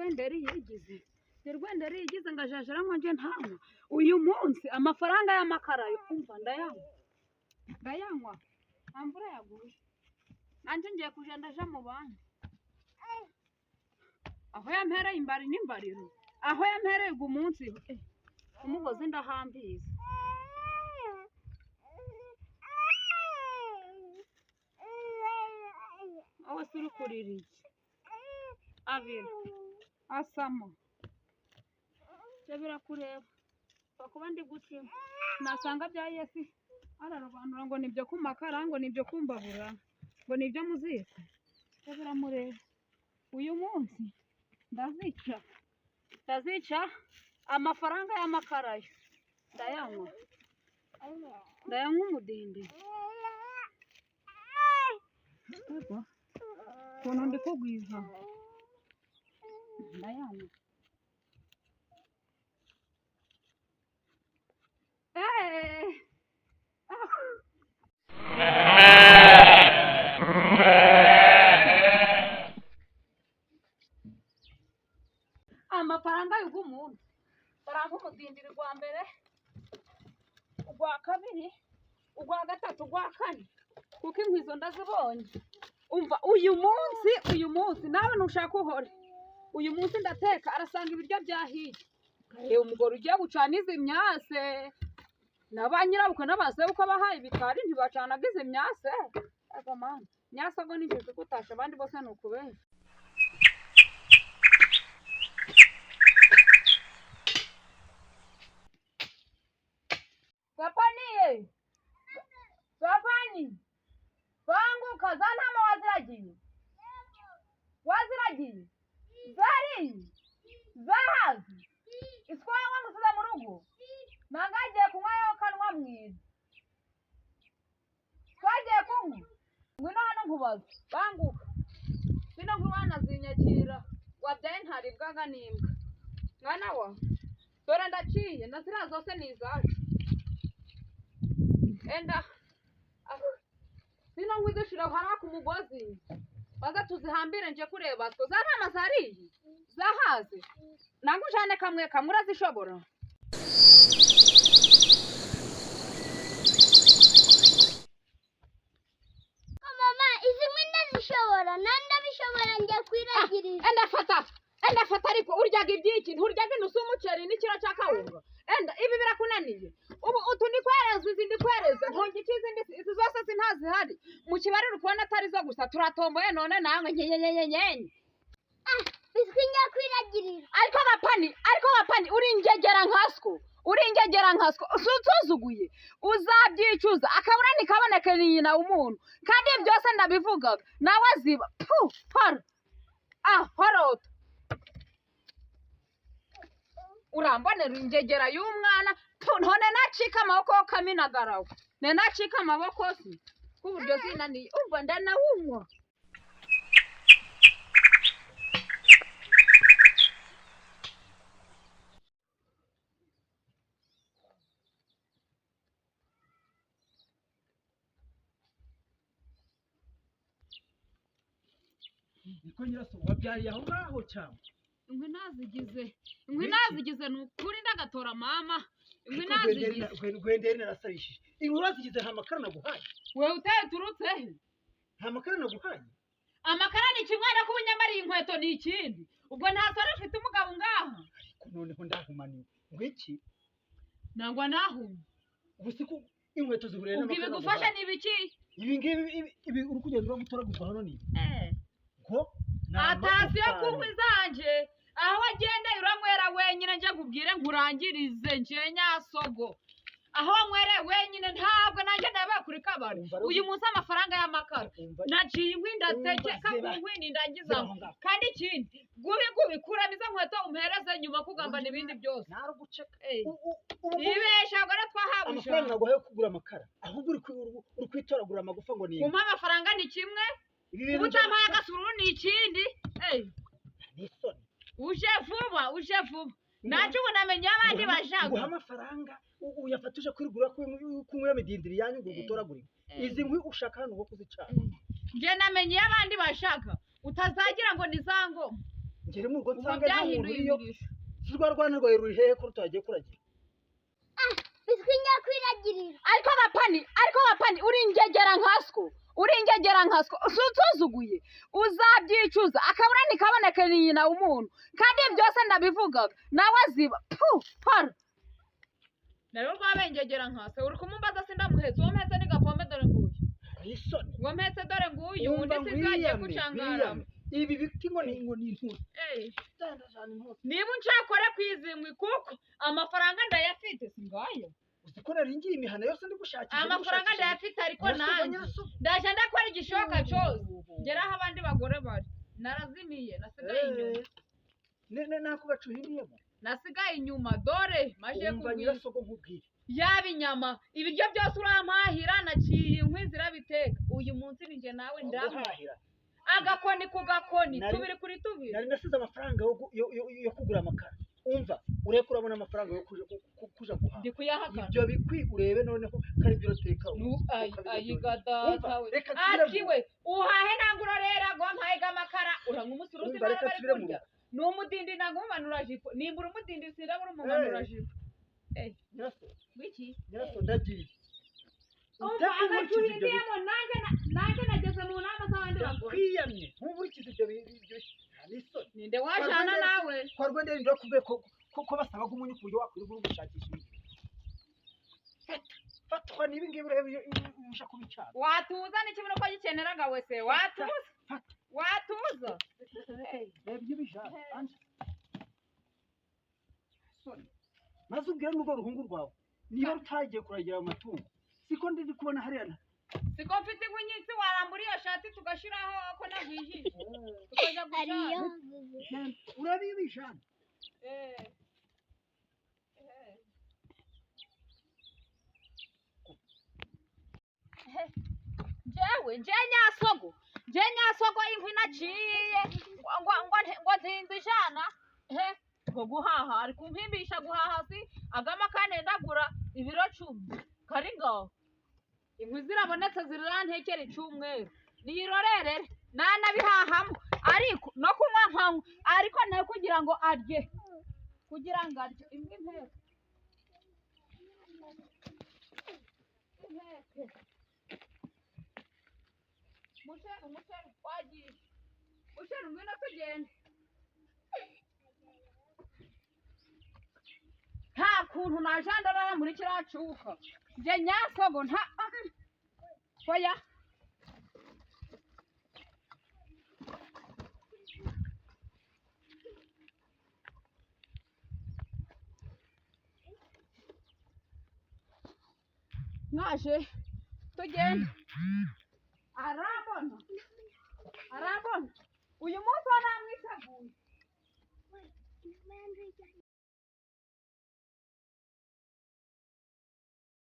Rwenderi yigize Rwenderi yigize ngo ajajara ngo nje ntanywa uyu munsi amafaranga y'amakara yo umva ndayanywa ndayanywa nta mvura yaguye nanjye ngiye kuja ndaja mu bandi aho yampereye imbari n'imbariro aho yampereye ugu munsi umugozi ndahambiza aho se uri kurira iki abira asama ibyo birakureba kuba ndi gucima nasanga bya Yesu ararobanura ngo nibyo ku makara ngo nibyo kumbabura ngo nibyo muziko ibyo biramureba uyu munsi ndazica ndazica amafaranga y'amakara yo ndayanywa ndayanywa umudende ukuntu ndi kugwiza ndayanywa amafaranga y'umuntu barampa umudindiri gwa mbere ugwa kabiri ugwa gatatu ugwa kane kuko inkwizo ndazibonye umva uyu munsi nawe ntushaka uhore uyu munsi ndateka arasanga ibiryo byahiye kareba umugore ugiye gucana izi myase na ba nyirabukwe n'abasebukwe bahaye ibikari ntibacanaga izi myase ego mana myase go nigeze kutasha abandi bose ni ukubeshya Gapaniye Gapani banguka za ntama waziragiye waziragiye zariye zahaze iswaye wamusize mu rugo nanga agiye kunywa yo kanwa mwiza twagiye kunywa ngwino hano nkubaze banguka bino nkuwanazinyakira wabyaye ntaribwaga n'imbwa mwana wa dore ndaciye na ziriya zose ni izacu enda zino nkwi zishira hariya ku mugozi baza tuzihambire nje kureba two za ntama zariye zahaze nanga ujane kamwe kamwe urazishobora Mama, izi nkwi ndazishobora nandabishobora njya kwiragirira. Enda fata enda fata ariko uryaga ibyiki nturyaga inusu y'umuceri n'ikiro cya kawunga enda ibi birakunaniye ubu utu ndi kwereza izi ndi kwereza ntungica izindi izi zose sintazihari mu kibari uri kubona atari zo gusa turatomboye none namwe nyenyenyenyenye Biswi njya kwiragirira. ariko gapani uri ingegera nkaswo uri ingegera nkaswo usuzuguye uzabyicuza akabura ntikaboneke ni nyina w'umuntu kandi byose ndabivugaga nawe ziba pu hora ah horota urambonera ingegera y'umwana pu none nacika amaboko kaminagarawe ne nacika amaboko si k'uburyo zinaniye umva ndanawunywa Niko nyiraso wabyariye aho ngaho cyangwa inkwi nazigize inkwi nazigize ni ukuri ndagatora mama inkwi nazigize Rwenderi narasarishije inkwi urazigize nta makara naguhaye wewe uteye turutse he nta makara naguhaye amakara ni kimwe no kuba unyambariye inkweto ni ikindi ubwo nta sore ufite umugabo ngaho ariko noneho ndahumaniwe ngo iki nangwa nahumye ubu si ko inkweto zihuriye ubwo n'amakara ibigufasha naguhaye ni ibiki ibi ngibi ibi uri kugenda uragutoraguzwa hano ni ngo atasiyo ku nkwi zanje aho wagendeye uranywera wenyine nje nkubwire nkurangirize nje nyasogo aho wanywereye wenyine ntabwo nanjye ndabaye kuri kabari uyu munsi amafaranga y'amakara naciye inkwi ndatekeka ku nkwi nindangiza kandi ikindi gubi gubi kuramo izo nkweto umpereze nyuma kugambana ibindi byose ibesha gore twahawe amafaranga naguhaye yo kugura amakara ahubwo uri kwitoragura amagufa ngo ni kumpa amafaranga ni kimwe ubu utampaye agasururu ni ikindi uje vuba uje vuba nanjye ubu namenye abandi bashaka guha amafaranga uyafata uje kwirigura kunywa imidindiri yanyu ngo gutoragure izi nkwi ushaka hano ngo kuzicana nje namenye abandi bashaka utazagira ngo ni za ngoma Ngere mu rugo Ubu nsanga nta muntu byahinduye uriyo. imirisho. Si rwa rwana rwawe ruri hehe ko rutagiye kuragira? Biswi njya kwiragirira. Ariko bapani, ariko bapani, uri ingegera nkaswo, uri ingegera nkaswo, usuzuguye uzabyicuza. Akabura ntikaboneke ni nyina w'umuntu, kandi byose ndabivugaga nawe ziba pu para nari rwabengegera nkase. Uri kumumbaza sindamuhetse, uwo mpetse ni gapombe dore nguyu. Isoni. Uwo mpetse dore nguyu, undi Umva sinzagiye nkwiyame, kucangarama. nkwiyame. Ibi biti ngo ni intuzi. Eh. Ndandajana intuzi. Niba unshakore kwizimwi kuko amafaranga ndayafite singayo. Uzi ko nari ngiye imihana yose ndi gushakisha. Ndi Amafaranga gushakisha. ndayafite ariko Nyirasogo, nanjye nyirasogo. ndaje ndakora igishoboka cyose ngera aho abandi bagore bari. Narazimiye, nasigaye inyuma. Eh, nako gacuhiriyemo. Nasigaye inyuma dore maje Umva kugwira. nyirasogo nkubwire. Yaba inyama, ibiryo byose urampahira, naciye inkwi zirabiteka. Uyu munsi ni njye nawe ndamwe. Guhahira. Agakoni ku gakoni, Nari- tubiri kuri tubiri. Nari nasize amafaranga yo kugura amakara. Umva, ureke urabona amafaranga yo kuja guhaha. Ndi kuyahakana. Ibyo bikwi urebe noneho ko ari byo urateka. Ukabirya Ayiga byonyine. Umva, data we. reka nsubire mu Ati we uhahe nangwa urorera ngo mpahe amakara uranywa umusuruzi. Umva, reka bari nsubire mu kurya rugo. ni umudindi nangwa umumanurajipo, nimbura umudindi sindabura umumanurajipo. Nyiraso, Wiki nyiraso ndagiye. Umva Uteke inkurikizi ibyo biti. agacuhindiyemo nanjye nageze mu nama z'abandi bagore. Ndakwiyamye nkurikize ibyo nta n'isoni. Ninde wajana nawe? Kwa Rwenderi ndakubwiye ko basabaga umunyu ku buryo wakwirirwa uri gushakisha ibi. Fata, fatwa n'ibi ngibi urebe iyo ubasha kubicana. Watuza n'ikibuno ko gikeneraga wese watuza. Fata. Watuza. Reba ibyo ubijana. Anje. Soni. Maze ubwire n'urwo ruhungu rwawe niba rutagiye kuragira ayo matungo, siko ndi kubona hariya Siko mfite inkwi nyinshi, warambura iyo shati tugashiraho ko nahihije tukajya Ariyo. gucana. Urebe iyo ubijana. Eh. Jewe nje nyasogo, nje nyasogo, inkwi naciye ngo ntinze ijana he ngo guhaha ari kumpimbisha guhaha si agama kane ndagura ibiro 10 kari ngaho. Inkwi zirabonetse zirantekera icyumweru niyirorerere nanabihahamo, ariko no kunywa nkanywa, ariko nawe kugira ngo arye, kugira ngo arye imwe impeke impeke. Musheru, musheru wagiye, musheru ngwino tugende. Nta kuntu najandarara muri kiriya cyuka njye nyasogo nta oya. Mwaje tugende. Arambona, arambona uyu munsi wa namwiteguye.